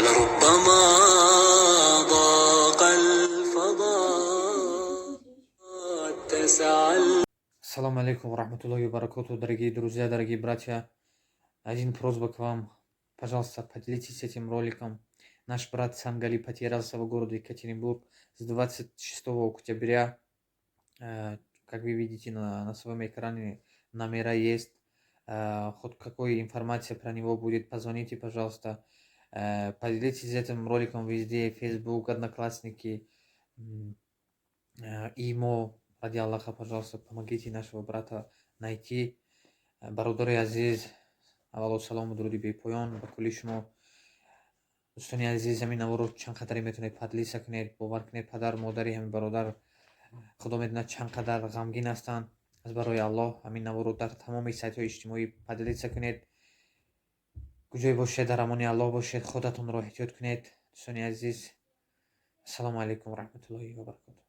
ولربما ضاق الفضاء اتسع. Ассаламу алейкум рахматуллахи баракату, дорогие друзья, дорогие братья. Один просьба к вам. Пожалуйста, поделитесь этим роликом. Наш брат Сангали потерялся в городе Екатеринбург с 26 октября. Как вы видите на своем экране, номера есть. Хоть какой информация про него будет, позвоните, пожалуйста. Поделитесь этим роликом везде: Facebook, Одноклассники, Имо. Ради Аллаха, пожалуйста, помогите нашего брата найти. Бародари азиз, аввало салому дуруди бепоён ба кулли шумо. Дӯстони азиз, ҳамин наворо чанд қадаре метавонед поделиться кунед. Бовар кунед, падар модари ҳамин бародар, Худо медонад, чанд қадар ғамгин ҳастанд. Аз барои Аллоҳ ҳамин наворо дар тамоми сайтҳои иҷтимоӣ поделиться кунед. Куҷое бошед, дар амони Аллоҳ бошед, худатонро эҳтиёт кунед, дӯстони азиз. Ассалому алайкум раҳматуллоҳи ва баракоту.